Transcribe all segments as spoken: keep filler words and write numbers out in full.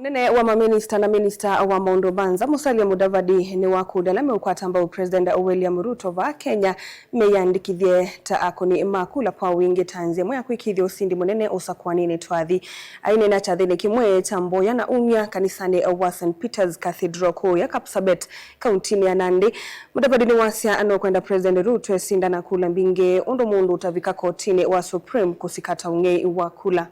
Mũnene wa maminista na minista wa maũndũ ma nza, Musalia Mudavadi, nĩwakũlya ala meũkwata mbau President William Ruto vaa Kenya meyĩandĩkĩthye ta akũni ma kula kwa wingĩ ta nzĩa ĩmwe ya kwĩkĩĩthya ũsindi mũnene ũsakũaninĩ twathi. Aineena kyathĩnĩ kĩmwe kya mboya na umya kanisanĩ wa Saint Peter's Cathedral kũũya Kapsabet, kauntinĩ ya Nandi, Mudavadi nĩwasya nũkwenda President Ruto esinda na kula mbingĩ ũndũ mũndũ ũtavika kotinĩ wa Supreme kũsikata ũng'ei wa kula.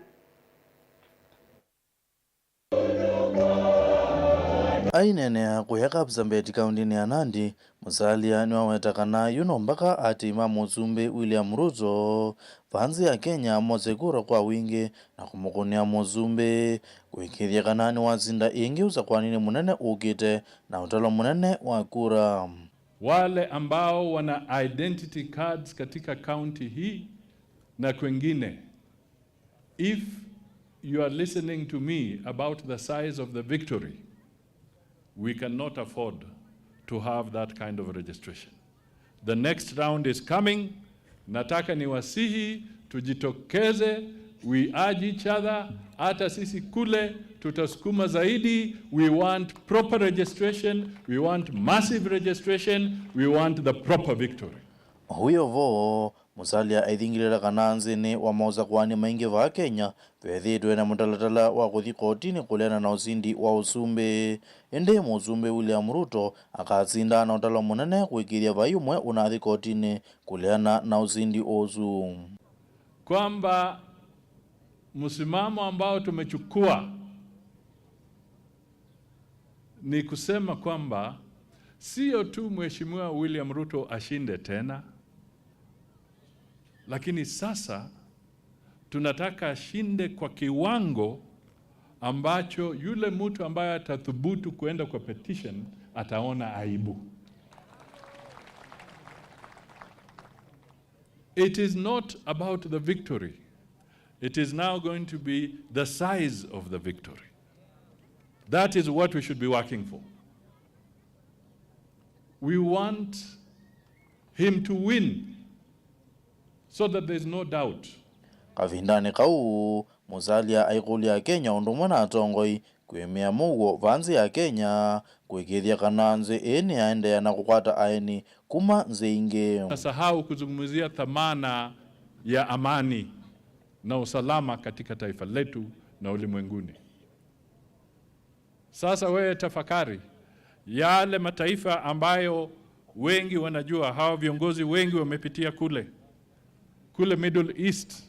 Aineenea kũya Kapsabet kauntinĩ ya Nandi, Musalia nĩwaweta kana yu no mbaka aatĩĩi ma Mũsumbĩ William Ruto vaa nzĩ ya Kenya mose kura kwa wingĩ na kũmũkũnĩa Mũsumbĩ kũĩkĩĩthya kana nĩwasinda ĩngĩ ũsakũaninĩ mũnene ũkĩte na ũtalo mũnene wa kura. Wale ambao wana identity cards katika kaunti hii na kwengine, if you are listening to me about the size of the victory, we cannot afford to have that kind of registration. The next round is coming. Nataka niwasihi, tujitokeze, we urge each other. Hata sisi kule tutasukuma zaidi. We want proper registration, we want massive registration, we want the proper victory. Ũu wĩ o vo, Musalia aithingĩlĩla kana nzĩnĩ wa maũsakũani maingĩ vaa Kenya, vethĩĩtwe na mũtalatala wa kũthi kotinĩ kũleana na ũsindi wa ũsumbĩ. Ĩndĩ Mũsumbĩ William Ruto akasinda na ũtalo mũnene kũĩkĩĩthya vai ũmwe ũnathi kotinĩ kũleana na ũsindi ũsu. Kwamba msimamo ambao tumechukua ni kusema kwamba sio tu Mheshimiwa William Ruto ashinde tena, lakini sasa tunataka ashinde kwa kiwango ambacho yule mtu ambaye atathubutu kuenda kwa petition ataona aibu. It is not about the victory. It is now going to be the size of the victory. That is what we should be working for. We want him to win so that there is no doubt. Kavindanĩ kau, Musalia aikũlya Akenya ũndũ ũmwe na atongoi kwĩmĩa mũuo vaa nzĩ ya Kenya, kũĩkĩĩthya kana nzĩ ĩĩ nĩyaendeea na kũkwata aeni kuma nzĩ ingĩ. Nasahau kuzungumzia dhamana ya amani na usalama katika taifa letu na ulimwenguni. Sasa wewe tafakari yale mataifa ambayo wengi wanajua, hawa viongozi wengi wamepitia kule, kule Middle East,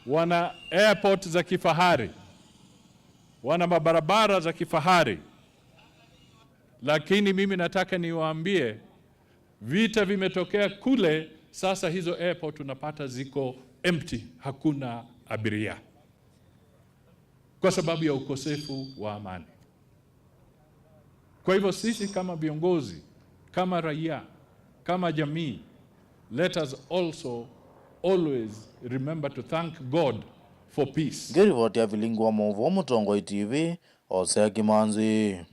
wana airport za kifahari, wana mabarabara za kifahari, lakini mimi nataka niwaambie, vita vimetokea kule, sasa hizo airport unapata ziko empty, hakuna abiria kwa sababu ya ukosefu wa amani. Kwa hivyo sisi kama viongozi, kama raia, kama jamii, let us also always remember to thank God for peace. Ngĩrivoti ya vilingi wa maũvoo Mũtongoi T V, Hosea Kimanzi.